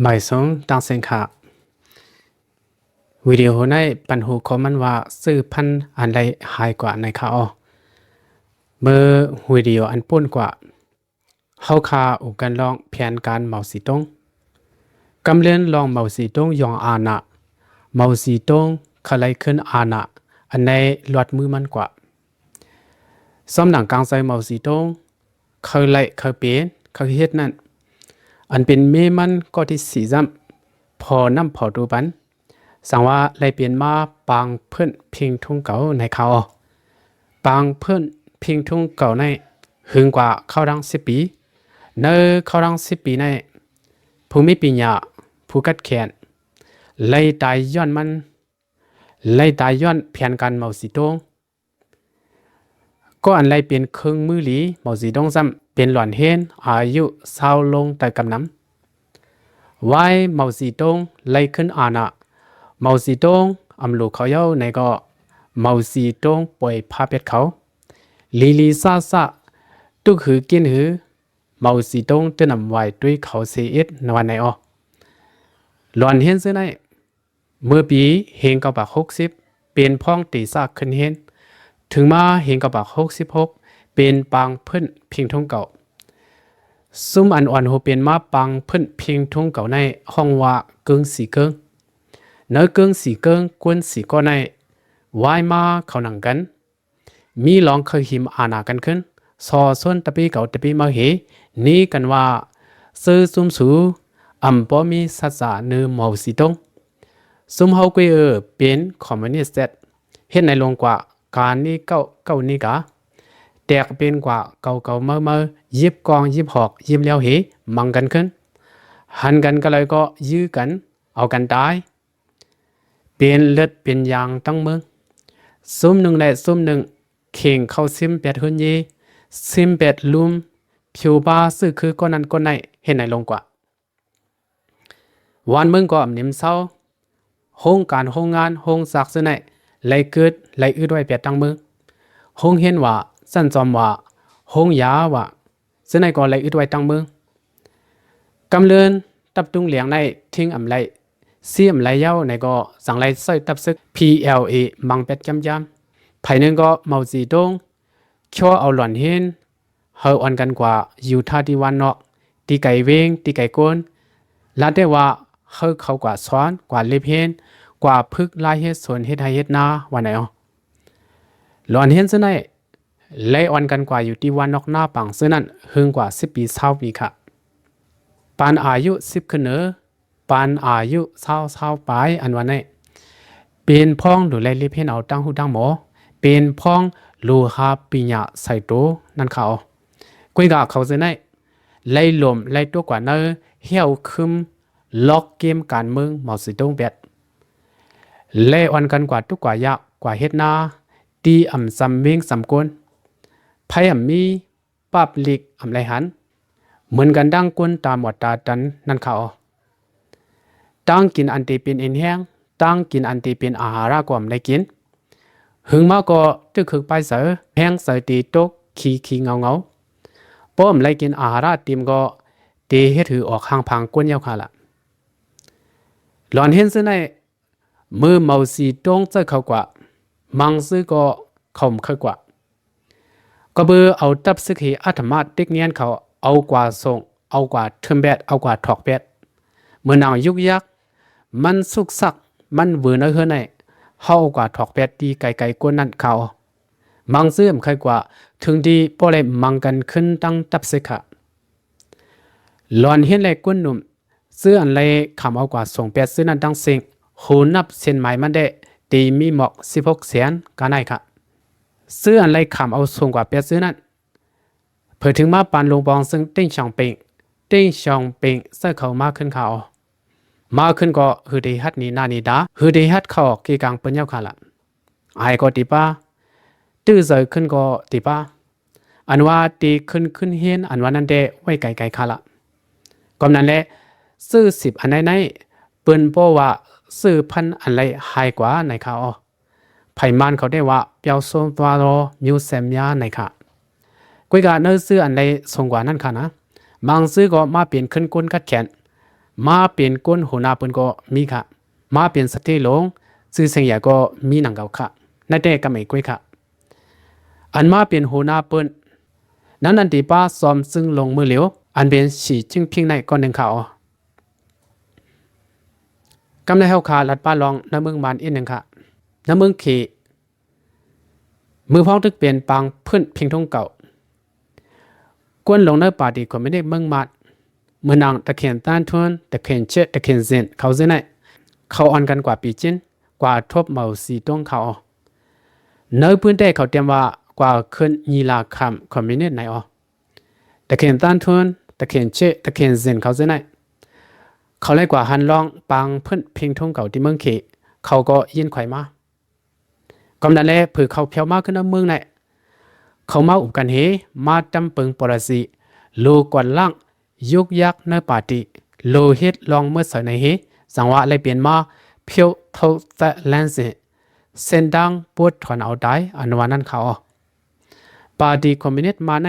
ບາຍສອງ ຕາງເສັງຂະ ວິດີໂອໃນບັນຫູຂໍ້ມັນວ່າ ຊື້ພັນອັນໃດຫາຍກວ່າ ໃນຄາວ. ເມື່ອວິດີໂອອັນປຸ້ນກວ່າ ເຮົາຄາອຸກັນລອງແຜນການເມົາສີຕົງ, ກຳເລີນລອງເມົາສີຕົງຢອງອານາ, ເມົາສີຕົງຄະໄລຂຶ້ນອານາ ອັນໃນລອດມືມັນກວ່າ. ຊອມໜັງກາງໃຈເມົາສີຕົງ ເຄີາໄລເຄີາເປັນເຄີາເຮັດນັ້ນ ອັນເປັນເມມັນກໍທີ່ສີ່ຊ້ຳ ພໍນ້ຳພໍໂຕປັນ ສັງວ່າໄລເປັນມາປາງເພິ່ນເພັງທຸງເກົ່າໃນຄາວ. ປາງເພິ່ນເພັງທຸງເກົ່າໃນຫຶງກວ່າຄາວດັງສິບປີ. ໃນຄາວດັງສິບປີໃນ ຜູ້ມີປີນຍາ ຜູ້ກັດແຂນ ໄລຕາຍຍ້ອນມັນ ໄລຕາຍຍ້ອນແຜນການເມົາສີຕົງ. ກໍອັນໄລເປັນເຄື່ອງມືລີເມົາສີຕົງຊ້ຳ ເປັນຫຼວນເຮນອາຍຸຊາວລົງໃຕ້ກຳນຳ. ວາຍເມົາສີຕົງໄລຂຶ້ນອານາ, ເມົາສີຕົງອຳໂລເຂົາເຍົາໃນກໍ ເມົາສີຕົງປ່ອຍພາເປັດເຂົາ ລີລີຊາຊາ ຕຸກຫືກິນຫື ເມົາສີຕົງຕື່ນອຳວາຍຕຸ້ຍເຂົາເຊເອັດ ນະວັນໃນອອ. ຫຼວນເຮນຊື່ໃນ ເມື່ອປີເຮງເກົ້າປາກຫົກສິບ ເປັນພ້ອງຕີສາກຂຶ້ນເຮນ, ເຖິງມາເຮງເກົ້າປາກຫົກສິບຫົກ ເປັນປາງເພິ່ນເພັງທຸງເກົ່າ. ຊຸມອັນອ່ອນໂຮເປັນມາປາງເພິ່ນເພັງທຸງເກົ່າໃນ ຮ້ອງວ່າເກີງສີເກີງ. ໃນເກີງສີເກີງ ກວນສີກໍໃນ ວາຍມາເຂົ້າໜັງກັນ ມີລອງເຄີຍຫິມອານາກັນຂຶ້ນ ສໍຊົນຕະປີເກົ່າຕະປີໃໝ່ເຮ ໜີກັນວ່າ ຊື່ຊຸມສູ ອຳບໍ່ມີສັດຈາເນີເມົາສີຕົງ. ຊຸມເຮົາກຸຍເອີ ເປັນຄອມມູນິດແຊດ ເຮັດໃນລົງກວ່າ ການນີ້ເກົ້າເກົ້ານີ້ກາ ແຕກເປັນກວ່າເກົ່າເກົ່າໃໝ່ໃໝ່ ຢິບກອງຢິບຫອກ ຍິບແລ້ວເຮ ມັງກັນຂຶ້ນ ຫັນກັນກະເລີຍກໍຢື້ກັນ ເອົາກັນຕາຍ ເປັນເລືອດເປັນຢາງທັງເມືອງ. ຊຸມໜຶ່ງແລະຊຸມໜຶ່ງ ເຄັ່ງເຂົ້າຊິມແປດເຮືອນເຢ ຊິມແປດລຸ່ມ ຜິວປາຊື່ຄືກ້ອນນັ້ນກ້ອນໃນ ເຮັດໃນລົງກວ່າ ວານເມືອງກໍອຳນິມເຊົາ ໂຮງການໂຮງງານໂຮງຈັກຊື່ໃນ ໄລເກີດໄລອຶດໄວ້ແປດຕັ້ງເມືອງ ໂຮງຮຽນວ່າ ຊັ້ນຈອມວ່າ ໂຮງຢາວ່າ ເຊິ່ງໃນກໍໄລອຶດໄວ້ຕັ້ງເມືອງ. ກຳເລີນຕັບຕຸງຫຼຽງໃນ ທິງອຳໄລ ຊີອຳໄລເຍົາໃນກໍ ສັງໄລໃຊ້ຕັບຊຶກ ພີແອລເອ ມັງແປດຈຳຈຳ ໃຜໜຶ່ງກໍເມົາສີຕົງ ເຄາະເອົາຫຼອນເຮນ ເຮົາອ່ອນກັນກວ່າຢູ່ທ່າທີ່ວານນອກ ຕີໄກເວງ ຕີໄກໂກນ ລາວແຕ່ວ່າເຮົາເຂົ້າກວ່າສອນ ກວ່າເລັບເຮນ ກວ່າຝຶກລາຍເຮັດສວນເຮັດໄຮ່ເຮັດນາ ວ່າໃນອອ. ຫຼອນເຮນເຊິ່ງໃນ ໄລອ່ອນກັນກວ່າຢູ່ທີ່ວ່ານອກໜ້າປາງເຊິ່ງນັ້ນ ເຫິງກວ່າສິບປີຊາວປີຂະ ປານອາຍຸສິບຂຶ້ນເໜີ ປານອາຍຸຊາວ ຊາວປາຍ ອັນວ່າໃນ ເປັນພ້ອງດູແລເລັບເຮນເອົາຕັ້ງຮູ້ຕັ້ງໝໍ ເປັນພ້ອງໂລຫາປີຍາໃສ່ໂຕ ນັ້ນຂະເອົາ. ກຸຍກະເຂົາເຊິ່ງໃນ ໄລລົມໄລຕົກກວ່າໃນ ແຫ້ວຄຶມ ລັອກເກມການເມືອງເມົາສີຕົງແປດ ແລອ່ອນກັນກວ່າທຸກກວ່າຍາກ ກວ່າເຮັດນາ ຕີອຳຊຳເວງຊຳໂກນ ໃຜອຳມີ ປາບລິກອຳໄລຫັນ ເໝືອນກັນດັ່ງຄົນຕາໝອດຕາຕັນນັ້ນຂະເອົາ. ຕັ້ງກິນອັນຕີເປັນເອັນແຮງ ຕັ້ງກິນອັນຕີເປັນອາຫາລະກໍອຳໄດ້ກິນ ຫຶງມາກໍຕຶກຄຶກປາຍເສີ ແຮງເສີຕີຕົກ ຂີ້ໆເງົາໆ ປ້ອມໄລກິນອາຫາລະຕິມກໍ ເຕເຮັດຫືອອກຫ່າງພັງກົ້ນເຍົາຄາລະ. ຫຼອນເຫັນເຊິ່ງໃນ ເມື່ອເມົາສີຕົງເຈີເຂົ້າກວ່າ ມັງຊືກໍເຂົ້າມາເຄີຍກວ່າ ກໍເບີເອົາຕັບຊຶກເຮອັດທະມາດຕິກງຽນເຂົາ ເອົາກວ່າສົ່ງ ເອົາກວ່າທຶມແບດ ເອົາກວ່າຖອກແບດ ເມື່ອນາງຍຸກຍັກ ມັນສຸກສັກ ມັນເວີນເອົາເຮືອໃນ ເຮົາເອົາກວ່າຖອກແບດຕີໄກໆກ້ນນັ້ນເຂົາ ມັງຊືມເຄີຍກວ່າ ເຖິງດີບໍ່ໄດ້ມັງກັນຂຶ້ນຕັ້ງຕັບຊຶກຂະ ຫຼອນເຫັນແລະກົ້ນໜຸ່ມ ເຊື່ອອັນໄລຂາມເອົາກວ່າສົ່ງແປດຊື່ນັ້ນຕັ້ງເສັງ ໂຫນັບເສັ້ນໝາຍມັນແດ່ ຕີມີໝອກສິບຫົກແສນກາໄນຂະ ເຊື່ອອັນໄລຂາມເອົາສົ່ງກວ່າແປດຊື່ນັ້ນ ເຜີເຖິງມາປານລົງປອງເຊິ່ງເຕັງຊອງເປັງ ເຕັງຊອງເປັງເຊີເຂົ້າມາຂຶ້ນຂາວ ມາຂຶ້ນກໍ ຫືເດຮັດໜີໜ້າໜີຕາ ຫືເດຮັດເຂົ້າອອກເກກາງເປີ້ນເຍົາຄາລະ ອາຍກໍຕີປາ ຕື້ເຊີຂຶ້ນກໍຕີປາ ອັນວ່າຕີຂຶ້ນຂຶ້ນເຮນ ອັນວ່ານັ້ນແດ່ ໄວ້ໄກໆຄາລະ ກອມນັ້ນແຫຼະ ຊື່ສິບອັນໃນໃນ ເປີ້ນບໍ່ວ່າຊື່ພັນອັນໄລຫາຍກວ່າໃນຄາວ ໄພມານເຂົາໄດ້ວ່າ ປຽວໂຊນວາໂລ ມິວແຊມຍາໃນຄະ ກຸຍກະເນີຊື່ອັນໄລສົ່ງກວ່ານັ້ນຄະນະ ມັງຊືກໍມາເປັນຂຶ້ນກົ້ນກັດແຂນ ມາເປັນຄົນຫົວໜ້າເພິ່ນກໍມີຄະ, ມາເປັນສະເຕໂຫຼງ ຊື່ສຽງໃຫຍ່ກໍມີນຳເຂົາຄະ, ໃນແຕ່ກຳເອງກ້ວຍຄະ. ອັນມາເປັນຫົວໜ້າເພິ່ນ ນັ້ນ ນັ້ນທີ່ປ້າຊອມຊຶງລົງມື້ຫຼຽວ ອັນເປັນສີຈິ້ນຜິງໃນກ້ອນໜຶ່ງຄະ. ກຳໃນເຮົາຄາລັດປ້າລອງໃນເມືອງມານອີກໜຶ່ງຄະ, ໃນເມືອງເຂ ມືພອງຕຶກເປັນປາງພື້ນເພັງທຸງເກົ່າ ກວນລົງໃນປາຕີຄອມມິວນິດເມືອງມາດ ເມື່ອນາງຕະເຄນຕ້ານທຸນ ຕະເຄນເຊ ຕະເຄນເຊັນ ເຂົາເຈົ້າໃນ ເຂົາອ່ອນກັນກວ່າປີຈິນ ກວ່າທົບເມົາສີຕົງເຂົາ. ໃນພື້ນແຕ່ເຂົາຕຽມວ່າ ກວ່າຂຶ້ນຍີ່ລາຄຳຄອມມິວນິດໃນອອ ຕະເຄນຕ້ານທຸນ ຕະເຄນເຊ ຕະເຄນເຊັນ ເຂົາເຈົ້າໃນ ເຂົາໄລ່ກວ່າຫັນລອງປາງພື້ນເພັງທຸງເກົ່າທີ່ເມືອງເຂ ເຂົາກໍຍິນໄຂມາ. ກຳນັ້ນແລ ເຜີເຂົາພຽວມາຂຶ້ນນຳເມືອງໃນ ເຂົາມາອຸບກັນເຮ ມາຕຳເປິງປໍລາຊີ ໂລກວາດລ້າງ ຍຸກຍັກໃນປາຕີ ໂລເຮັດລອງເມີດໃສ່ໃນເຮ ຈັ່ງວ່າໄລ່ເປັນມາ ພຽວໂທແຕະແລນເຊ ເສັ້ນທາງປວດຖອນເອົາຕາຍ ອັນວ່ານັ້ນເຂົາ. ປາຕີຄອມມິວນິດມາໃນ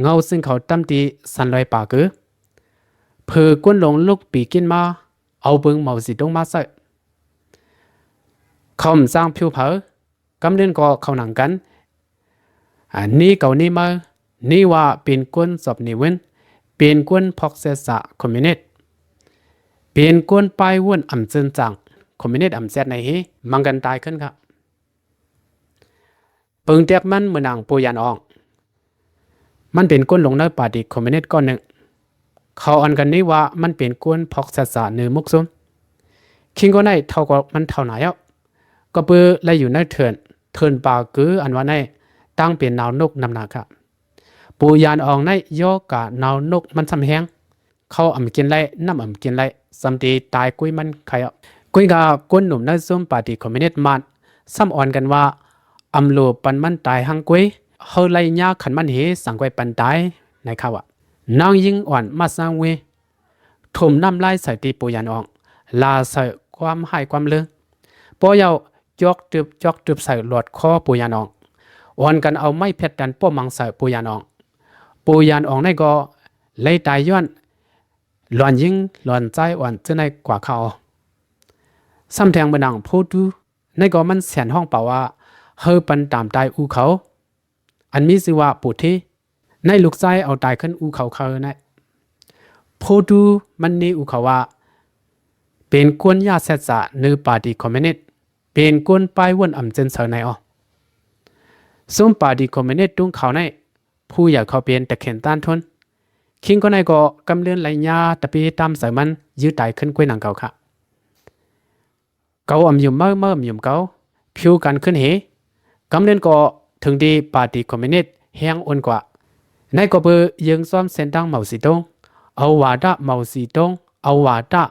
ເງົາຊຶ່ງເຂົາຕຳຕີສັນລອຍປາຄື ເຜີກວນລົງລຸກປີກິນມາ ເອົາເບິ່ງເມົາສີຕົງມາໃສ່ ເຂົາມາສ້າງຜິວເຜີ ກຳເດີນກໍເຂົ້າໜັງກັນ ອາ ນີ້ເກົານີ້ມາ ນີ້ວ່າເປັນກວນສອບໜີເວີນ ເປັນກວນພອກເສດສາຄອມມິວນິດ ເປັນກວນປ້າຍວົນອຳເຈີນຈາງ ຄອມມິວນິດອຳແຊດໃນເຮ ມັງກັນຕາຍຂຶ້ນຄະ. ເປິງແຕກມັນເໝືອນນາງປູຢານອອງ ມັນເປັນກວນລົງໃນປາຕີຄອມມິວນິດກ້ອນໜຶ່ງ ເຂົາອ່ອນກັນນີ້ວ່າມັນເປັນກວນພອກເສດສາເນີມຸກຊຸມ ຄິງກໍໄດ້ເທົ່າກໍມັນເທົ່າໜາຍແລ້ວ ກໍເປີໄລ່ຢູ່ໃນເທີນ ເທີນປາຄືອັນວ່າໃນ ຕັ້ງເປັນນາວນົກນຳໜາກະ ປູຢານອອງໃນ ຍໍການາວນົກມັນຊ່ຳແຮງ ເຂົ້າອຳກິນໄດ້ ນ້ຳອຳກິນໄດ້ ສ່ຳຕີຕາຍກຸ້ຍມັນໄຄອະ. ກຸ້ຍກະ ຄົນໜຸ່ມໃນຊຸມປາຕີຄອມມິວນິດມານ ຊ່ຳອ່ອນກັນວ່າ ອຳໂລປັນມັນຕາຍຮັ່ງກຸ້ຍ ເຮົາໄລ່ຍາຂັນມັນເຮ ສັງໄກປັນຕາຍ ໃນຄາວະ. ນາງຍິງອ່ອນມາສາງເວ ຖົມນ້ຳລາຍໃສ່ຕີປູຢານອອງ ລາໃສ່ຄວາມຮ້າຍຄວາມເລີງ ພໍເຍົາ ຈອກຕຶບ ຈອກຕຶບໃສ່ຫຼອດຄໍປູຢານອອງ ອ່ອນກັນເອົາໄມ້ແພັດດັນປ້ອມມັງໃສ່ປູຢານອອງ ປູຢານອອງໃນກໍໄລ່ຕາຍຍ້ອນຫຼອນຍິງຫຼອນຊາຍອ່ອນເຈີໃນກວ່າເຂົາ. ສ່ຳແທງເໝືອນນາງໂພຕູໃນກໍມັນແສນຮ້ອງເປົ່າວ່າ ເຮີປັນຕາມຕາຍອູ່ເຂົາ ອັນມີຊື່ວ່າປູເທ ໃນລູກຊາຍເອົາຕາຍຂຶ້ນອູ່ເຂົາເຂົາໃນ ໂພຕູມັນນີ້ອູ່ເຂົາວ່າ ເປັນກວນຢາແຊດສາເນີປາຕີຄອມມິວນິດ ເປັນກວນປ້າຍວົນອຳເຈີນເສີໃນອອ ຊຸມປາຕີຄອມມິວນິດຕຸງເຂົາໃນ ຜູ້ໃຫຍ່ເຂົາເປັນຕະເຄນຕ້ານທົນ ຄິງກໍໃນກໍກຳເລີນໄລຍາຕະເປຕາມໃສ່ມັນ ຢືດຕາຍຂຶ້ນກ້ວຍໜັງເກົ່າຄະ. ເກົາອຳຍຸມເມົາ ເມົາອຳຍຸມເກົາ ຜິວກັນຂຶ້ນເຮ ກຳເນີນກໍເຖິງດີປາຕີຄອມມິວນິດແຮງອ່ອນກວ່າ ໃນກໍເປີເຢິງຊ້ອມເສັ້ນທາງເມົາສີຕົງ ເອົາວາດະເມົາສີຕົງ ເອົາວາດະ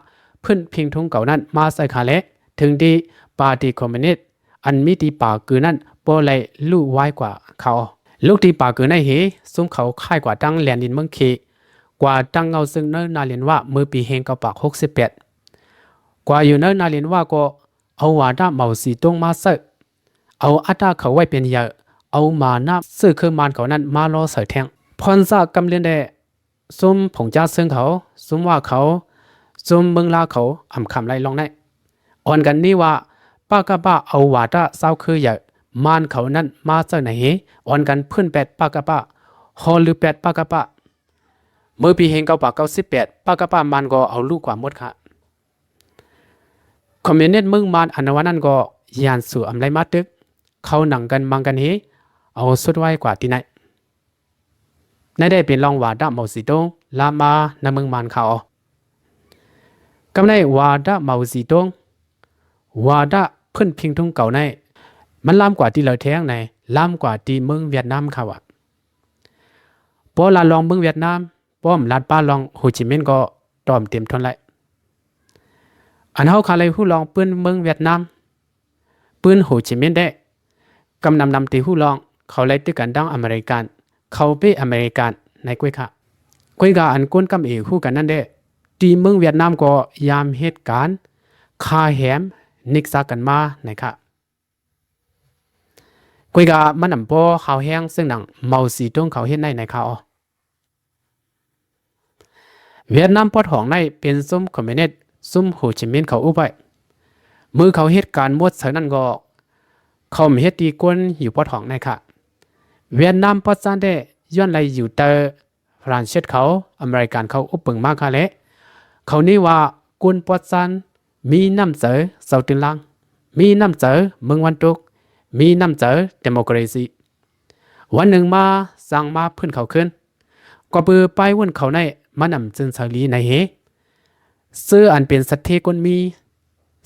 ພື້ນພິງທຸງເກົ່ານັ້ນມາໃສ່ຄາແລ ເຖິງດີປາຕີຄອມມິວນິດ ອັນມີທີ່ປາກືນັ້ນບໍ່ໄດ້ລຸວາຍກວ່າເຂົາ. ລຸກທີ່ປາກືໃນເຮ ຊຸມເຂົາຄ້າຍກວ່າຕັ້ງແລນດິນເມືອງເຄ ກວ່າຕັ້ງເງົາເຊິ່ງເນີນາເລນວາ ເມື່ອປີເຮງເກົ້າປາກຫົກສິບແປດ ກວ່າຢູ່ເນີນາເລນວາກໍ ເອົາວາດະເມົາສີຕົງມາເສີ ເອົາອັດຕາເຂົາໄວ້ເປັນໃຫຍ່ ເອົາມານະເສື້ອເຄີມານເຂົານັ້ນມາລໍເສີແທງ ພອນສາກຳເລນແດ່ ຊຸມຜົງຈາເຊິ່ງເຂົາ ຊຸມວ່າເຂົາ ຊຸມເມືອງລາເຂົາ ອຳຄຳໄລ່ລອງໃນ ອ່ອນກັນນີ້ວ່າ ປະກະປະ ເອົາວາດະຊາວເຄີໃຫຍ່ມານເຂົານັ້ນມາເສີໃນເຮ ອ່ອນກັນຟື້ນແປດປະກະປະ ຫໍລືແປດປະກະປະ ເມື່ອປີເຮງເກົ້າປາກເກົ້າສິບແປດ ປະກະປະມານກໍເອົາລູກກວ່າໝົດຄະ. ຄອມມິວນິດເມືອງມານອັນວ່ານັ້ນກໍຢ້ານສູອຳໄລມາຕຶກ ເຂົາໜັງກັນມັງກັນເຮ ເອົາສຸດໄວ້ກວ່າທີ່ໃນ ໃນໄດ້ເປັນລອງວາດະເມົາສີຕົງ ລາມມານຳເມືອງມານເຂົາ. ກຳໃນວາດະເມົາສີຕົງ ວາດະພື້ນພິງທຸງເກົ່າໃນ ມັນລາມກວ່າທີ່ເລີແທງໃນ ລາມກວ່າທີ່ເມືອງຫວຽດນາມເຂົາອະ. ພໍລາດລອງເມືອງຫວຽດນາມ ປ້ອມລາດປ້າລອງໂຮຈິມິນກໍຕອມເຕັມທົນໄລ ອັນເຮົາຄາໄລຮູ້ລອງປືນເມືອງຫວຽດນາມ ປືນໂຮຈິມິນແດ່ ກຳນຳນຳຕີຮູ້ລອງ ເຂົາໄລຕຶກກັນດັ່ງອາເມລິກັນ ເຂົາເປອາເມລິກັນໃນກ້ວຍຄະ. ກ້ວຍກາອັນກົ້ນກຳເອຮູ້ກັນນັ້ນແດ່ ຕີເມືອງຫວຽດນາມກໍຍາມເຫດການ ຄາແຮມ ນິກຊາກັນມາໃນຄະ. ກ້ວຍກາມັນອຳບໍ່ຮາວແຮງເຊິ່ງໜັງເມົາສີຕົງເຂົາເຮັດໃນໃນຄະອອ. ຫວຽດນາມປອດຫອງໃນເປັນຊຸມຄອມມິວນິດ ຊຸມໂຮຈິມິນເຂົາອຸບໄວ້. ມື້ເຂົາເຮັດການໝົດເຊີນັ້ນກໍ ເຂົາມາເຮັດຕີກວນຢູ່ປອດຫອງໃນຄະ. ຫວຽດນາມປອດຊານແທ້ ຍ້ອນໄລຢູ່ໃຕ້ຝຣັ່ງເສດເຂົາ ອາເມລິກັນເຂົາອົບເປິງມາຄະແລະ ເຂົານີ້ວ່າກວນປອດຊານມີນ້ຳໃຈເຊົາຕື່ນລາງ ມີນ້ຳໃຈເມືອງວັນຕົກ ມີນ້ຳໃຈເດໂມຄຣາຊີ. ວັນໜຶ່ງມາ ສັ່ງມາຟື້ນເຂົາຄືນ ກໍເປີປ້າຍວົນເຂົາໃນ ມັນອຳເຈີນເຊົາລີໃນເຮ ເຊື່ອອັນເປັນສັດເທກົນມີ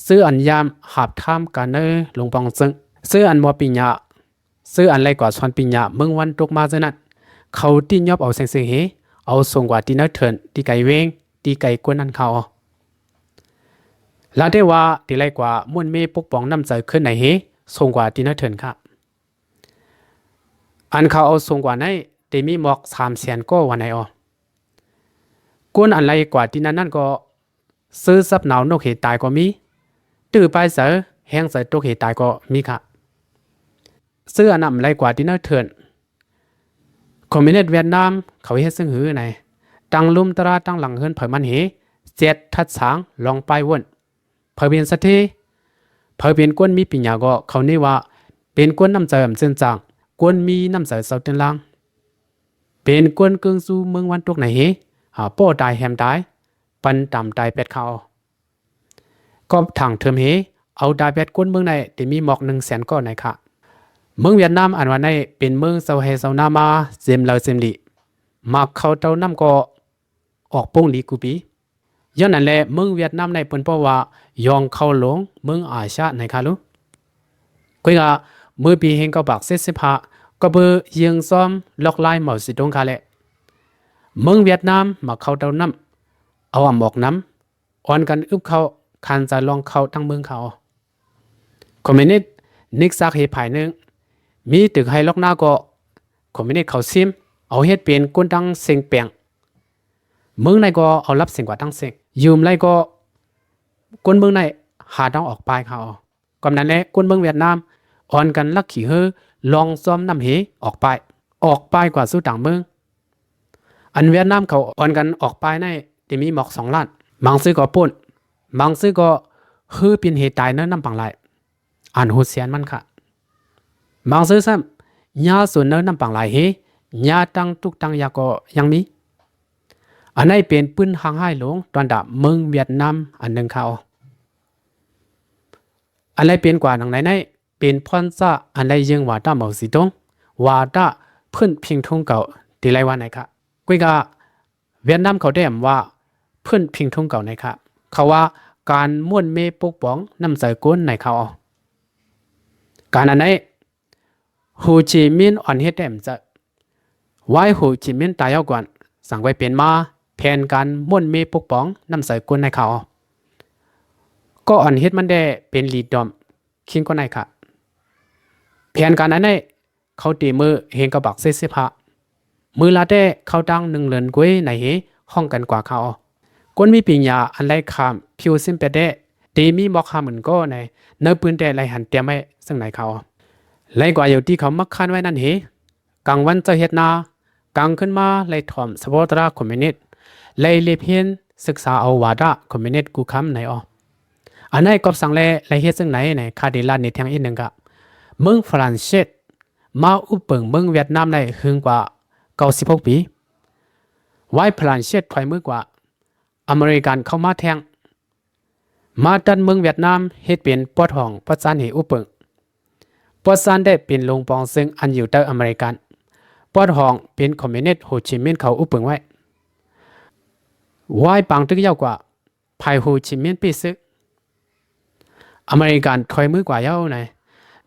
ເຊື່ອອັນຍາມຫາບທາມການໃນລົງປອງເຊິ່ງ ເຊື່ອອັນບໍ່ປີນຍາ ເຊື່ອອັນໄລກວ່າສອນປີນຍາເມືອງວັນຕົກມາເທື່ອນັ້ນ ເຂົາຕິຍອບເອົາເສັງເສິງເຮ ເອົາສົ່ງກວ່າທີ່ເນີເທີນ ທີ່ໄກເວງ ທີ່ໄກກວ່ານັ້ນເຂົາ. ລາວແທ້ວ່າທີ່ໄລກວ່າມ່ວນເມປົກປ້ອງນ້ຳໃຈຂຶ້ນໃນເຮ ສົ່ງກວ່າທີ່ເນີເທີນຄະ. ອັນເຂົາເອົາສົ່ງກວ່າໃນ ທີ່ມີໝອກສາມແສນກໍວ່າໃນອໍ. ກວນອັນໄລກວ່າທີ່ນັ້ນນັ້ນກໍ ຊື້ຊັບໜາວນົກເຮຕາຍກໍມີ ຕື້ປາຍເຊີ ແຮງເຊີຕົກເຮຕາຍກໍມີຄະ. ຊື້ອັນນຳໄລກວ່າທີ່ເນີເທີນ ຄອມມິວນິດຫວຽດນາມເຂົາເຮັດເຊິ່ງຫືໃນ ຕັ້ງລຸ່ມຕະລາດຕັ້ງຫຼັງເຮືອນເຜີາມັນເຮ ເຈັດທັດສາງລອງປ້າຍວົນ ເຜີາເປັນສະເທ ເຜີາເປັນກວນມີປີນຍາກໍ ເຂົານີ້ວ່າເປັນກວນນ້ຳໃຈອຳເຈີນຈາງ ກວນມີນ້ຳໃຈເຊົາຕື່ນລາງ ເປັນກວນເກິ່ງຊູເມືອງວັນຕົກໃນເຮ ຫາປໍຕາຍແຮມຕາຍ ປັນຕາມຕາຍແປດເຂົາ. ກໍທາງເທີມເຮ ເອົາຕາຍແປດກວນເມືອງໃນ ທີ່ມີໝອກໜຶ່ງແສນກໍໃນຄະ. ເມືອງຫວຽດນາມອັນວ່າໃນ ເປັນເມືອງເຊົາໄຮ່ເຊົານາມາເຕັມເລີເຕັມລີ ໝາກເຂົ້າເຕົ້ານ້ຳກໍອອກປົ່ງດີກູປີ. ຍ້ອນນັ້ນແຫຼະ ເມືອງຫວຽດນາມໃນເພິ່ນເວົ້າວ່າ ຢອງເຂົ້າຫຼວງເມືອງອາຊຽນໃນຄະລູ. ກວຍກະ ເມື່ອປີເຮງເກົ້າປາກເຈັດສິບຫ້າ ກໍເບີຍຽງຊ້ອມລອກລາຍເໝົາສີຕົງຄະແລະ ເມືອງຫວຽດນາມໝາກເຂົ້າເຕົ້ານ້ຳ ເອົາອຳອອກນຳ ອ່ອນກັນອຶບເຂົ້າ ຄັນຈະລອງເຂົ້າຕັ້ງເມືອງເຂົາ. ຄອມມິວນິດນິກຊາກເຮພາຍໜຶ່ງ ມີຕຶກໄຮ່ລອກນາກໍ ຄອມມິວນິດເຂົາຊິມ ເອົາເຮັດເປັນກວນຕັ້ງເສັງແປງ ເມືອງໃນກໍເອົາລັບເສັງກວ່າຕັ້ງເສັງ ຢູ່ມໄລກໍ ກວນເມືອງໃນຫາທາງອອກປາຍເຂົາ. ກຳນັ້ນແຫຼະ ກວນເມືອງຫວຽດນາມ ອ່ອນກັນລັກຂີ່ເຮືອ ລອງຊ້ອມນ້ຳເຮ ອອກປາຍ ອອກປາຍກວ່າສູ່ຕ່າງເມືອງ. ອັນຫວຽດນາມເຂົາອ່ອນກັນອອກປາຍໃນ ທີ່ມີໝອກສອງລ້ານ ບາງຊື່ກໍປຸ້ນ ບາງຊື່ກໍເຮືອປິ່ນເຮຕາຍໃນນ້ຳປາງລາຍ ອັນໂຫດແສນມັນຄະ. ບາງຊື່ຊ້ຳ ຍາສູນໃນນ້ຳປາງລາຍເຮ ຍາຕັ້ງທຸກຕັ້ງຢາກໍຍັງມີ. ອັນໃນເປັນປືນຮ່າງຮ້າຍຫຼວງ ຕອນດາບເມືອງຫວຽດນາມອັນໜຶ່ງຄະ. ອັນໃນເປັນກວ່າໜັງໃນໃນ ເປັນພອນຊາ ອັນໃນເຢີງຫວາຕາເໝົາສີຕົງ ຫວາຕາພື້ນພິງທຸງເກົ່າ ທີ່ໄລວ່າໃນຄະ. ກວຍກະ ຫວຽດນາມເຂົາແຕ້ມວ່າ ພື້ນພິງທຸງເກົ່າໃນຄະ. ເຂົາວ່າ ການມ່ວນເມປົກປ້ອງນ້ຳໃຈກົນໃນຄະ. ການອັນໃນ ໂຮຈິມິນອ່ອນເຮັດແຕ້ມຈະ ວາຍໂຮຈິມິນຕາຍເອົາກ່ອນ ສັງໄວ້ເປັນມາ ແຜນການມ່ວນເມປົກປ້ອງນ້ຳໃຈກົນໃນຄະ. ກໍອ່ອນເຮັດມັນແດ່ເປັນລີດອມ ຄິງກໍໃນຄະ. ແຜນການອັນໃນ ເຂົາຕີເມືອເຮງກະບັກເຊສິພະ ມືລາແຕ້ເຂົ້າຕັ້ງໜຶ່ງເລີນກວຍໃນເຮ ຫ້ອງກັນກວ່າຄະ. ກົນມີປີນຍາອັນໄລຂ້າມຜິວຊິມແປແດ້ ຕີມີໝອກຫ້າໝື່ນກໍໃນ ເນີປືນແຕ່ໄລຫັນຕຽມໄວ້ເຊິ່ງໃນຄະ. ໄລກວ່າຢູ່ທີ່ເຂົາມັກຄານໄວ້ນັ້ນເຮ ກາງວັນເຈົ້າເຮັດນາ ກາງຄືນມາໄລຖອມສະເພາະຕະລາຄອມມິວນິດ ໄລເລຍນສຶກສາເອົາວາດາຄອມມິວນິດກູຄຳໃນອອກ. ອັນໃນກອບສັງແລ ໄລເຮັດເຊິ່ງໃນ ໃນຄາດີລາດນີ້ແທງອີກໜຶ່ງກະ ເມືອງຝຣັ່ງເສດ ມາອຸບເປິງເມືອງຫວຽດນາມໄດ້ເຖິງກວ່າເກົ້າສິບຫົກປີ. ວາຍຝຣັ່ງເສດຖອຍມືກວ່າ ອາເມລິກັນເຂົ້າມາແທງ ມາຕັດເມືອງຫວຽດນາມເຮັດເປັນປອດຫ້ອງປອດຊານເຮອຸບເປິງ. ປອດຊານໄດ້ເປັນໂລງປອງເຊິ່ງອັນຢູ່ໃຕ້ອາເມລິກັນ. ປອດຫ້ອງເປັນຄອມມິວນິດໂຮຈິມິນເຂົາອຸບເປິງໄວ້. ວາຍປາງຕຶກຍາວກວ່າ ພາຍໂຮຈິມິນປີເຊ ອາເມລິກັນຖອຍມືກວ່າຍາວໃນ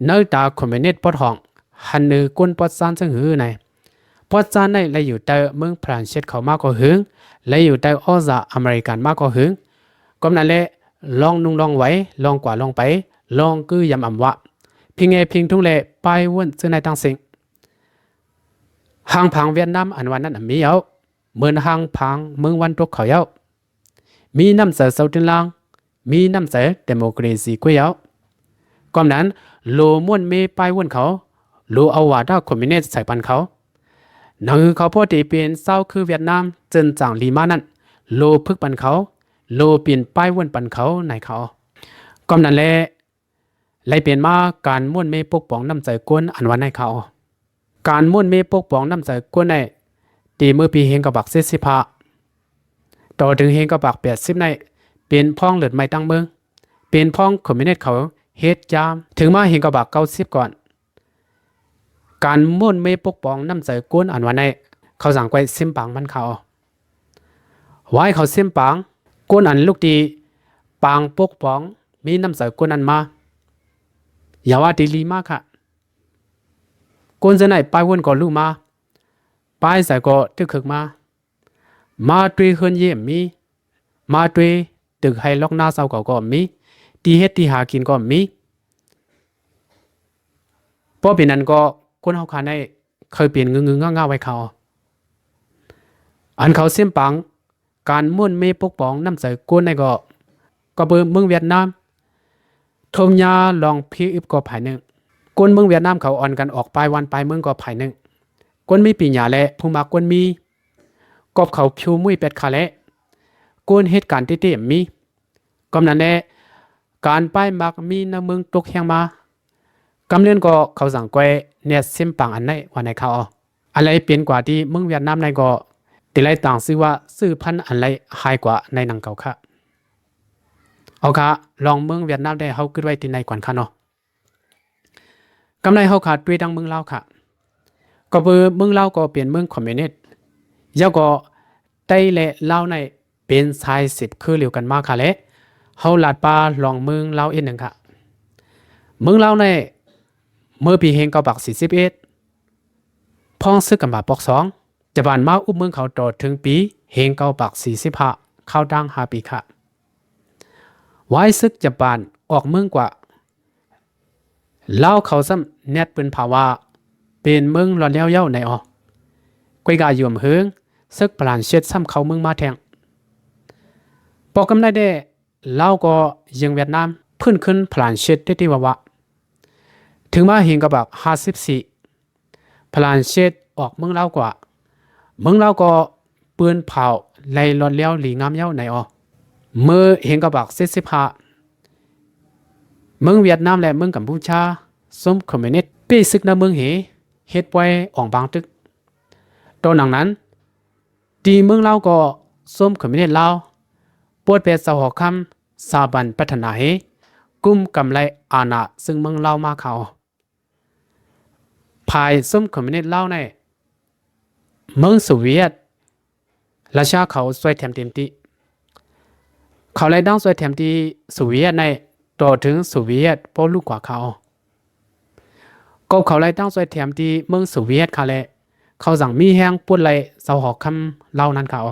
ເນີຕາຄອມມິວນິດປອດຫ້ອງ ຫັນເນີກົນປອດຊານເຊິ່ງຫືໃນ ປອດຊານໃນໄລຢູ່ໃຕ້ເມືອງຝຣັ່ງເສດເຂົ້າມາກໍຫຶງ ໄລຢູ່ໃຕ້ອອສອາເມລິກັນມາກໍຫຶງ. ກອມນັ້ນແລ ລອງນຸ່ງລອງໄຫວ ລອງກວ່າລອງໄປ ລອງກືຍຳອຳວະ ພິງແອພິງທຸງແລ ປ້າຍວົນເຊິ່ງໃນຕັ້ງເສັງ. ຮ່າງຜັງຫວຽດນາມອັນວ່ານັ້ນອະມີເອົາ ເໝືອນຮ່າງຜັງເມືອງວັນຕົກເຂົາເອົາ. ມີນ້ຳໃຈເຊົາຕື່ນລາງ ມີນ້ຳໃຈເດໂມຄຣາຊີກວ່າເອົາ. ກອມນັ້ນ ໂລມ່ວນເມປ້າຍວົນເຂົາ ໂລເອົາວາດາຄອມມິວນິດໃສ່ປັນເຂົາ. ໜັງເຂົາພໍຕີເປັນຊາວຄືຫວຽດນາມ ເຈີນຈາງລີມານັ້ນ ໂລຝຶກປັນເຂົາ, ໂລປິ່ນປ້າຍວົນປັນເຂົາໃນເຂົາ. ກຳນັ້ນແຫຼະ ໄລເປັນມາການມ້ວນເມປົກປ້ອງນ້ຳໃຈຄົນອັນວ່າໃນເຂົາ. ການມ້ວນເມປົກປ້ອງນ້ຳໃຈຄົນໃນ ແຕ່ເມື່ອປີເຮງເກົ້າປາກເຈັດສິບຫ້າ ຕໍ່ເຖິງເຮງເກົ້າປາກແປດສິບໃນ ເປັນພ້ອງເລີດໃໝ່ຕັ້ງເມືອງ, ເປັນພ້ອງຄອມມິວນິດເຂົາເຮັດຢາມ. ເຖິງມາເຮງເກົ້າປາກເກົ້າສິບກ່ອນ ການມ້ວນເມປົກປ້ອງນ້ຳໃຈຄົນອັນວ່າໃນ ເຂົາສັ່ງໄກວຊິມປາງມັນເຂົາ. ວາຍເຂົາຊິມປາງ ຄົນອັນລຸກຕີປາງປົກປ້ອງມີນ້ຳໃຈຄົນນັ້ນມາ ຢ່າວ່າຕີລີມາຄະ. ຄົນເຊັ່ນໃນ ປ້າຍວົນກໍລຸມາ, ປ້າຍໃສກໍຕຶກຄຶກມາ. ມາດ້ວຍເຮືອນເຢັນມີ, ມາດ້ວຍຕຶກໄຮ່ລັອກນາຊາວເຂົາກໍມີ, ທີ່ເຮັດທີ່ຫາກິນກໍມີ. ບໍ່ເປັນນັ້ນກໍຄົນເຮົາຄາໃນ ເຄີຍເປັນງືງໆງ່າໆໄວ້ເຂົາ. ອັນເຂົາຊິມປາງ ການມ້ວນເມປົກປ້ອງນ້ຳໃຈຄົນໃນກໍ ກໍເປີເມືອງຫວຽດນາມ ຖົມຍາລອງພີອຶບກໍພາຍໜຶ່ງ. ຄົນເມືອງຫວຽດນາມເຂົາອ່ອນກັນອອກປາຍວັນປາຍເມືອງກໍພາຍໜຶ່ງ. ຄົນມີປີນຍາແລະຜູ້ມັກຄົນມີ ກອບເຂົາຜິວມຸ້ຍແປດຂາແລະ ຄົນເຮັດການເຕະໆມີ. ກຳນັ້ນແຫຼະ ການປ້າຍມັກມີໃນເມືອງຕົກແຮງມາ. ກຳເລື່ອນກໍເຂົາສັ່ງໄກວແນດຊິມປາງອັນໃນວ່າໃນເຂົາ. ອັນໄລເປັນກວ່າທີ່ເມືອງຫວຽດນາມໃນກໍ ທີ່ໄລຕ່າງຊື່ວ່າ ຊື່ພັນອັນໄລຫາຍກວ່າໃນໜັງເຂົາຄະ. ເອົາຄະ ລອງເມືອງຫວຽດນາມໄດ້ ເຮົາຄິດໄວ້ທີ່ໃນກ່ອນຄະເນາະ. ກຳໃນເຮົາຄະ ດ້ວຍດັ່ງເມືອງລາວຄະ ກໍເປີເມືອງລາວກໍເປັນເມືອງຄອມມິວນິດ ແລ້ວກໍໄທແລະລາວໃນ ເປັນສາຍເສບຄືລຽວກັນມາຄະແລະ ເຮົາລາດປ່າລອງເມືອງລາວອີກໜຶ່ງຄະ. ເມືອງລາວໃນ ເມື່ອປີເຮງເກົ້າປາກສີ່ສິບເອັດ ພ້ອງເສິກກັມພາປອກສອງ ຈະບານມາອຸບເມືອງເຂົາຕໍ່ເຖິງປີເຮງເກົ້າປາກສີ່ສິບຫ້າ ຄາວດາງຫ້າປີຄະ. ວາຍເສິກຈະບານອອກເມືອງກວ່າ ລາວເຂົາຊ້ຳແນດເປັນພາວະ ເປັນເມືອງລອດແລ້ວເຍົາໃນອອ. ກວຍກາຢູ່ອຳເຮີ ເສິກຝຣັ່ງເສດຊ້ຳເຂົ້າເມືອງມາແທງ. ປອກກຳໄດ້ແດ່ ລາວກໍຍິງຫວຽດນາມ ຟື້ນຄືນຝຣັ່ງເສດເຕະໆວະວະ. ເຖິງມາເຮງເກົ້າປາກຫ້າສິບສີ່ ຝຣັ່ງເສດອອກເມືອງລາວກວ່າ ເມືອງລາວກໍ ປືນເຜົາໄລ່ລອດແລ້ວຫຼີງາມເຍົາໃນອອ. ເມື່ອເຮງເກົ້າປາກເຈັດສິບຫ້າ ເມືອງຫວຽດນາມ ແລະ ເມືອງກຳປູຊາ ຊຸມຄອມມິວນິດເປະເສິກນຳເມືອງເຮ ເຮັດປ່ອຍອອງບາງຕຶກ. ຕໍ່ໜັງນັ້ນ ທີ່ເມືອງລາວກໍ ຊຸມຄອມມິວນິດລາວ ປວດແປດຊາວຫົກຄຳ ສາບັນພັດທະນາເຮ ກຸມກຳໄລອານາເຊິ່ງເມືອງລາວມາເຂົາ. ພາຍຊຸມຄອມມິວນິດລາວໃນ ເມືອງໂຊວຽດ ຣັດເຊຍເຂົາຊ່ວຍແຖມເຕັມທີ່. ເຂົາໄລ່ຕັ້ງຊ່ວຍແຖມທີ່ໂຊວຽດໃນ ຕໍ່ເຖິງໂຊວຽດບໍ່ລຸກກວ່າເຂົາ. ກໍເຂົາໄລ່ຕັ້ງຊ່ວຍແຖມທີ່ເມືອງໂຊວຽດຄະແລະ ເຂົາຈັ່ງມີແຮງປົດໄລ່ຊາວຫົກຄຳເຫຼົ່ານັ້ນເຂົາ.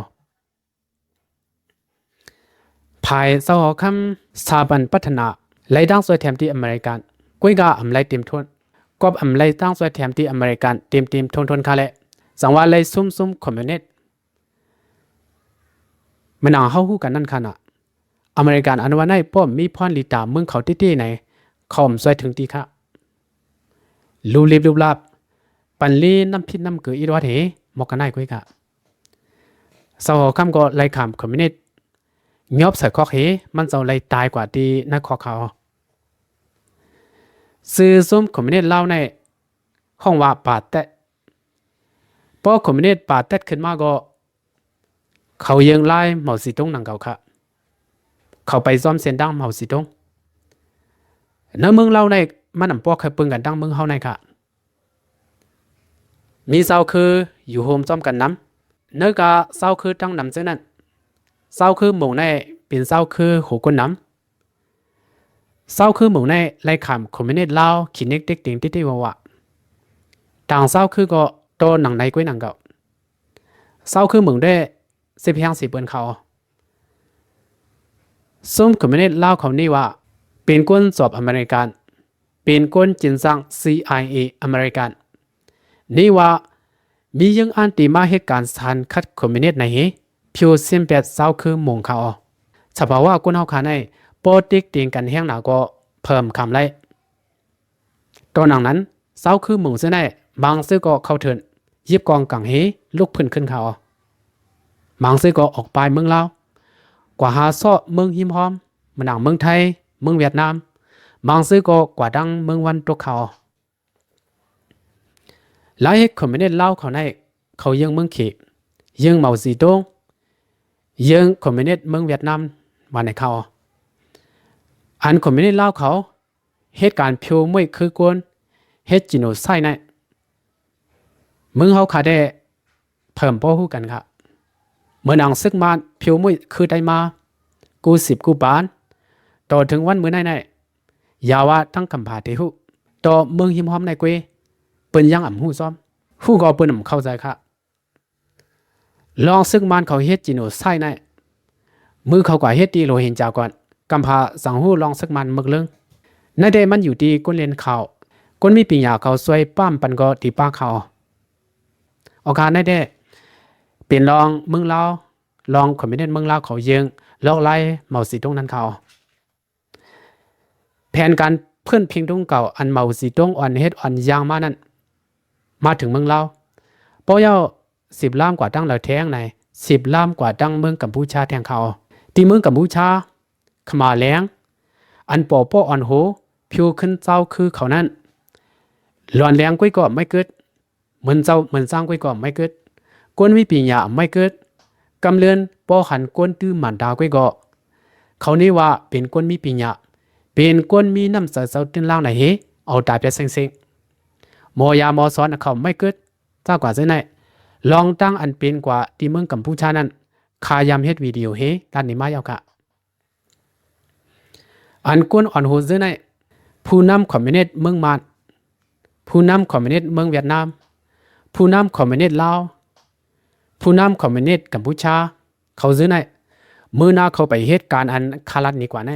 ພາຍຊາວຫົກຄຳ ສາບັນພັດທະນາ ໄລ່ຕັ້ງຊ່ວຍແຖມທີ່ອາເມລິກັນ ກວຍກາອຳໄລ່ເຕັມທົນ ກອບອຳໄລ່ຕັ້ງຊ່ວຍແຖມທີ່ອາເມລິກັນເຕັມໆທົນໆຄະແລະ ຈັ່ງວ່າໄລ່ຊຸມຊຸມຄອມມິວນິດ. ແມ່ນຫຍັງເຮົາຮູ້ກັນນັ້ນຄະນະ ອາເມລິກັນອັນວ່າໃນປ້ອມມີພອນລີຕາເມືອງເຂົາຕິຕິໃນ ເຂົາອຳຊ່ວຍເຖິງຕີຄະ ລູບລິບລູບລາບ ປັນລີນ້ຳພິດນ້ຳເກືອອີດວັດເຮ ໝອກກະໄນກວຍກາ. ຊາວຫົກຄຳກໍໄລ່ຂ້າມຄອມມິວນິດ ຍອບໃສ່ຄອກເຮ ມັນເຈົ້າໄລ່ຕາຍກວ່າທີ່ໃນຄອກເຂົາ. ຊື່ຊຸມຄອມມິວນິດລາວໃນ ຮ້ອງວ່າປາແຕະ. ພໍຄອມມິວນິດປາແຕະຂຶ້ນມາກໍ ເຂົາເຢີງລາຍເໝົາສີຕົງໜັງເຂົາຄະ ເຂົາໄປຊ້ອມເສັ້ນດັ່ງເໝົາສີຕົງ. ໃນເມືອງລາວໃນ ມັນອຳບໍ່ເຄີຍເບິ່ງກັນດັ່ງເມືອງເຮົາໃນຄະ ມີຊາວຄືຢູ່ໂຮມຊ້ອມກັນນຳ. ເນີກາຊາວຄືຕັ້ງນຳເຊິ່ງນັ້ນ ຊາວຄືມົ້ງໃນເປັນຊາວຄືຫົວກົ້ນນຳ. ຊາວຄືມົ້ງໃນໄລ່ຂ້າມຄອມມິວນິດລາວ ຂີ້ເນັກເຕັກເຕັງຕິຕິວະວະ. ຕ່າງຊາວຄືກໍຕໍ່ໜັງໃນກວຍໜັງເກົ່າ. ຊາວຄືມົ້ງແດ່ ເສບແຮງເສບເປີນເຂົາ. ຊຸມຄອມມິວນິດລາວເຂົານີ້ວ່າ ເປັນຄົນຈອບອາເມລິກັນ ເປັນຄົນຈິນສັງ ຊີໄອເອ ອາເມລິກັນ ນີ້ວ່າ ມີເຢີງອັນຕີມາເຮັດການສານຂັດຄອມມິວນິດໃນເຮ ຜິວເສັ້ນແປດຊາວຄືມົ້ງເຂົາ. ສະພາວະຄົນເຮົາຄາໃນ ພໍເຕັກເຕັງກັນແຮງໜາກໍເພີ່ມຄຳໄລ່. ຕໍ່ໜັງນັ້ນ ຊາວຄືມົ້ງເຊິ່ງໃນ ບາງຊື່ກໍເຂົ້າເທີນ ຢິບກອງກັງເຮ ລຸກຟື້ນຂຶ້ນເຂົາ. ບາງຊື່ກໍອອກປາຍເມືອງລາວ ກວ່າຫາເຊາະເມືອງຮິມຮ້ອມ ເໝືອນຫຍັງເມືອງໄທ ເມືອງຫວຽດນາມ, ບາງຊື່ກໍກວ່າທາງເມືອງຕາເວັນຕົກເຂົາ. ລາຍເຮັດຄອມມິວນິດລາວເຂົາໃນ ເຂົາເຢີ້ງເມືອງເຂດ ເຢີ້ງເໝົາສີຕົງ ເຢີ້ງຄອມມິວນິດເມືອງຫວຽດນາມ ວ່າໃນເຂົາ. ອັນຄອມມິວນິດລາວເຂົາ ເຮັດການຜິວໝຸ້ຍຄືກົນ ເຮັດຈີໂນໄຊໃນ ເມືອງເຮົາຄາແດ່ ເພິ່ນບໍ່ຮູ້ກັນຄະ. ເໝືອນຫຍັງເສິກມານຜິວໝຸ້ຍຄືໄດ້ມາ ກູຊິບກູປານ ຕໍ່ເຖິງວັນມື້ໃນໃນ ຢ່າວ່າທັງກຳພ້າທີ່ຮູ້ ຕໍ່ເມືອງຮິມຮ້ອມໃນເກວ ເພິ່ນຍັງອຳຮູ້ຊ້ອມ ຮູ້ກໍເພິ່ນອຳເຂົ້າໃຈຄະ. ລອງເສິກມານເຂົາເຮັດຈີໂນໄຊໃນ ມື້ເຂົາກວ່າເຮັດທີ່ໂຣຮິນຈາກ່ອນ ກຳພ້າສັງຮູ້ລອງເສິກມານເມິກເລິງ. ໃນແຕ່ມັນຢູ່ທີ່ຄົນເລນຂ່າວ ຄົນມີປີນຍາເຂົາຊ່ວຍປ້າມປັນກໍທີ່ປາກເຂົາ. ອອກການໃນແຕ່ເປັນລອງເມືອງລາວ ລອງຄອມມິວນິດເມືອງລາວເຂົາເຢີ້ງ ລອກລາຍເໝົາສີຕົງນັ້ນເຂົາ. ແຜນການເພື່ອນພິງທຸງເກົ່າ ອັນເໝົາສີຕົງອ່ອນເຮັດອ່ອນຢ່າງມານັ້ນ ມາເຖິງເມືອງລາວ ເປົ່າເຍົາສິບລາມກວ່າຕັ້ງລາວແທງໃນ ສິບລາມກວ່າຕັ້ງເມືອງກຳປູຊາແທງເຂົາ. ທີ່ເມືອງກຳປູຊາ ຂະໝາແລງ ອັນປໍປໍອ່ອນໂຫ ຜິວຂຶ້ນເຈົ້າຄືເຂົານັ້ນ ຫຼອນແລງກ້ວຍກໍໄມ່ເກີດ ເໝືອນເຈົ້າເໝືອນຊ້າງກ້ວຍກໍໄມ່ເກີດ ຄົນມີປີນຍາໄມ່ເກີດ ກຳເລີນປໍຫັນກົນຕື້ໝານດາກ້ວຍກໍ ເຂົານີ້ວ່າເປັນຄົນມີປີນຍາ ເປັນຄົນມີນ້ຳໃຈເຈົ້າຕື່ນລ້າງໃນເຮ ເອົາຕາຍໄປເຊັງໆ ໝໍຢາໝໍສອນເຂົາໄມ່ເກີດ ຈາກກວ່າເຊັ່ນໃນ ລອງຕັ້ງອັນເປັນກວ່າທີ່ເມືອງກຳປູຊານັ້ນ ຂ້າຍາມເຮັດວິດີໂອເຮ ດ້ານນີ້ມາເອົາກະ ອັນກົນອ່ອນໂຫນຊື່ໃນ ຜູ້ນຳຄອມມິວນິດເມືອງມານ ຜູ້ນຳຄອມມິວນິດເມືອງຫວຽດນາມ ຜູ້ນຳຄອມມິວນິດລາວ ຜູ້ນຳຄອມມິວນິດກຳປູຊາ ເຂົາຊື່ໃນ ມື້ໜ້າເຂົາໄປເຮັດການອັນຄາລັດນີ້ກວ່າໃນ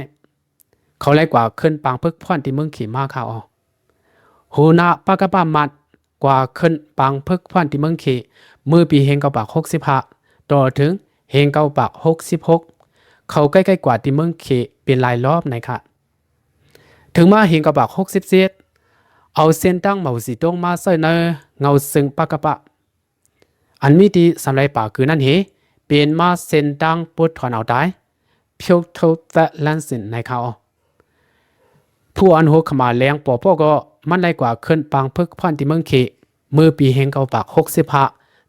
ເຂົາໄລ່ກວ່າຂຶ້ນປາງເພິກພອນທີ່ເມືອງເຂມາຂາວ ຫົວໜ້າປະກະປະມາດ ກວ່າຂຶ້ນປາງເພິກພອນທີ່ເມືອງເຂ ເມື່ອປີເຮງເກົ້າປາກຫົກສິບຫ້າ ຕໍ່ເຖິງເຮງເກົ້າປາກຫົກສິບຫົກ ເຂົາໃກ້ໆກວ່າທີ່ເມືອງເຂເປັນຫຼາຍລອບໃນຄະ. ເຖິງມາເຮງເກົ້າປາກຫົກສິບເຈັດ ເອົາເສັ້ນທາງເໝົາສີຕົງມາໃສ່ໃນເງົາເຊິ່ງປະກະປະ ອັນມີທີ່ສຳໄລປາກືນັ້ນເຮ ເປັນມາເສັ້ນທາງປົດຖອນເອົາຕາຍ Piotr Lansing ໃນຄະ. ຜູ້ອ່ອນໂຫຂະໝາແລງປໍປໍກໍມັນໄລ່ກວ່າຂຶ້ນປາງເພິກພອນທີ່ເມືອງເຂ ເມື່ອປີເຮງເກົ້າປາກຫົກສິບຫ້າ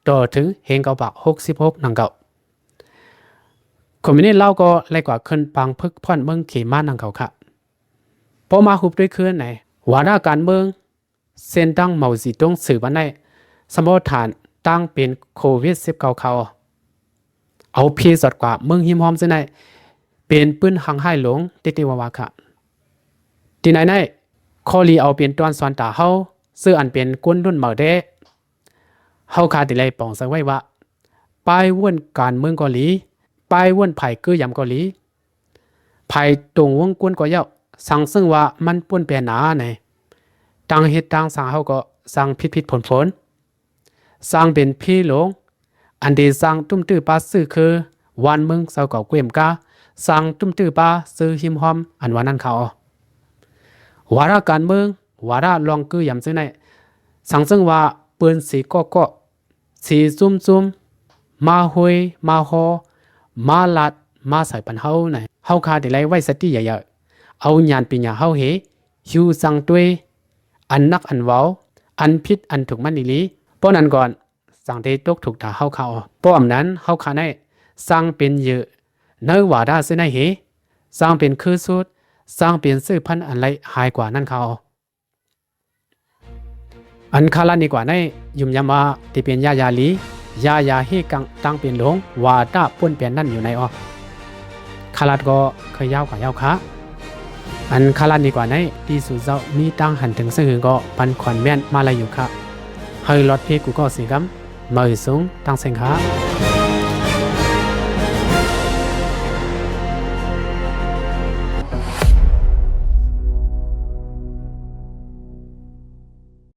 ຕໍ່ເຖິງເຮງເກົ້າປາກຫົກສິບຫົກນັ້ນເກົ່າ. ຄອມມິວນິດລາວກໍໄລ່ກວ່າຂຶ້ນປາງເພິກພອນເມືອງເຂມານັ້ນເກົ່າຄະ. ພໍມາຮູບດ້ວຍຄືນໃນ ວາລະການເມືອງ ເສັ້ນທາງເໝົາສີຕົງສືບອັນໃນ ສຳເພາະຖານຕັ້ງເປັນໂຄວິດສິບເກົ້າເຂົາ ເອົາເພສອດກວ່າເມືອງຮິມຮ້ອມຊື່ໃນ ເປັນປືນຮັງຮ້າຍຫຼົງຕິຕິວາວາຄະ. ທີ່ໃນໃນ ຂໍລີເອົາເປັນຕອນສອນຕາເຮົາ ຊື່ອັນເປັນຄົນລຸ້ນໃໝ່ແດ່ ເຮົາຄາທີ່ໄດ້ປອງໃສ່ໄວ້ວ່າ ປ້າຍວົນການເມືອງກໍດີ ປ້າຍວົນໄພຄືຢຳກໍດີ ໄພຕົງວົງກົ້ນກໍເຍົາະ ສັງເຊິ່ງວ່າມັນປົນແປນາໃນ ຕັ້ງເຮັດຕັ້ງສ້າງເຮົາກໍສ້າງຜິດໆຜົນໆ ສ້າງເປັນເພຫຼົງ ອັນທີ່ສ້າງຕຸ້ມຕື້ປາຊື່ຄື ວານເມືອງເຊົາເກົ່າເກວມກາ ສ້າງຕຸ້ມຕື້ປາຊື່ຮິມຮ້ອມ ອັນວ່ານັ້ນເຂົາ. ວາລະການເມືອງ ວາລະລອງຄືຢຳຊື່ໃນ ສັງເຊິ່ງວ່າເປີ້ນສີເກາະເກາະ ສີຊຸ່ມໆ ມາໂຮຍ ມາຫໍ່ ມາລັດ ມາໃສ່ປັນເຮົາໃນ ເຮົາຄາທີ່ໄດ້ໄວ້ສະຕິໃຫຍ່ໆ ເອົາຍານປີນຍາເຮົາເຮ ຫິວສັງຕົວ ອັນນັກອັນເວົ້າ ອັນຜິດອັນຖືກມັນອີ່ຫຼີ ເພາະນັ້ນກ່ອນ ສັງເດຕົກທຸກຕາເຮົາຄາ. ເພາະອຳນັ້ນເຮົາຄາໃນ ສ້າງເປັນເຢີ ໃນວາດາຊື່ໃນເຮ ສ້າງເປັນຄືສູດ ສ້າງເປັນຊື່ພັນອັນໄລຫາຍກວ່ານັ້ນເຂົາ. ອັນຄາລັດນີ້ກວ່າໃນ ຫຍຸມຍຳວ່າທີ່ເປັນຢາຢາລີ ຢາຢາເຮກັງຕັ້ງເປັນຫຼົງ ວາດາປົນແປນນັ້ນຢູ່ໃນອອກ. ຄາລັດກໍເຄີຍຍາວກວ່າຍາວຄະ. ອັນຄາລັດນີ້ກວ່າໃນ ທີ່ສູ່ເຈົ້າມີຕາງຫັນເຖິງເຊິ່ງຫຶງກໍປັນຄອມເມັນມາໄດ້ຢູ່ຄະ. ໃຫ້ລອດເພດກູກໍເສຍກຳ ເມີສູງຕັ້ງເສັງຄະ.